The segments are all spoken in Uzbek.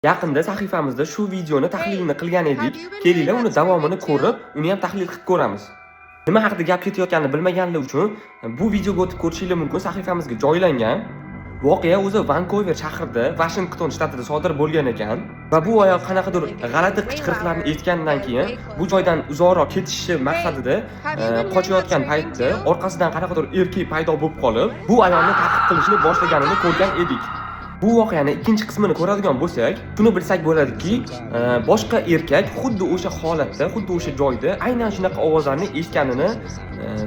Yaqinda sahifamizda shu videoni tahlilini qilgan edik. Kelinglar, uni davomini ko'rib, uni ham tahlil qilib ko'ramiz. Nima haqida gap ketayotganini bilmaganlar uchun bu videoga o'tib ko'rishingiz mumkin, sahifamizga joylangan. Voqea o'zi Vankuver shahrida, Vashington shtatida sodir bo'lgan ekan va bu ayol qanaqadir g'alati qichqiriqlarni eshitganidan keyin bu joydan uzoqroq ketishi maqsadida qochayotgan paytda orqasidan qanaqadir erkak paydo bo'lib qolib, bu ayolni ta'qib qilishni boshlaganini ko'rgan edik. Bu voqeani ikkinchi qismini ko'radigan bo'lsak, shuni bilsak bo'ladiki, boshqa erkak xuddi o'sha holatda, xuddi o'sha joyda aynan shunaqa ovozlarni eshitganini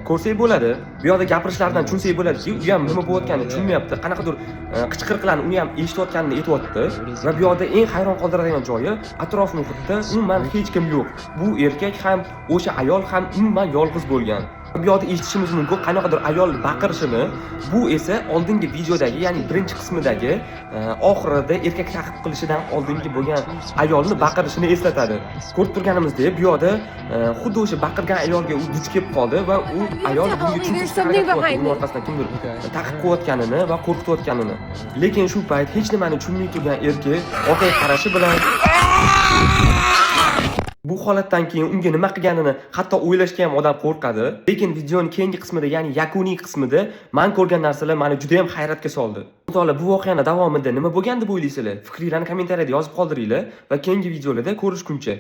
ko'rsak bo'ladi. Bu yoqda gapirishlaridan tushunsak bo'ladiki, u ham nima bo'layotganini tushunmayapti, qanaqadir qichqiriqlarni uni ham eshitayotganini aytyapti. Va bu yoqda eng hayron qoldiradigan joyi, atrof muhitda umuman hech kim yo'q. Bu erkak ham, o'sha ayol ham umuman yolg'iz bo'lgan. Bu yoqda eshitishimiz mumkin qanaqadir ayol baqirishini. Bu esa oldingi videodagi, ya'ni birinchi qismidagi oxirida erkak ta'qib qilishidan oldingi bo'lgan ayolni baqirishini eslatadi. Ko'rib turganimizdek, bu yoqda xuddi o'sha baqirgan ayolga u duch kelib qoldi va u ayol bunga tushuntirishga harakat qilyapti, uni orqasidan kimdir ta'qib qilayotganini va qo'rqitayotganini. Lekin shu payt hech nimani tushunmay turgan erkak orqaga qarashi bilan, bu holatdan keyin unga nima qilganini hatto o'ylashga ham odam qo'rqadi. Lekin videoni keyingi qismida, ya'ni yakuniy qismida man ko'rgan narsalar mani juda ham hayratga soldi. O'rtoqlar, bu voqeani davomida nima bo'lgan deb o'ylaysizlar? Fikringlarni kommentariyada yozib qoldiringlar va keyingi videolarda ko'rishguncha.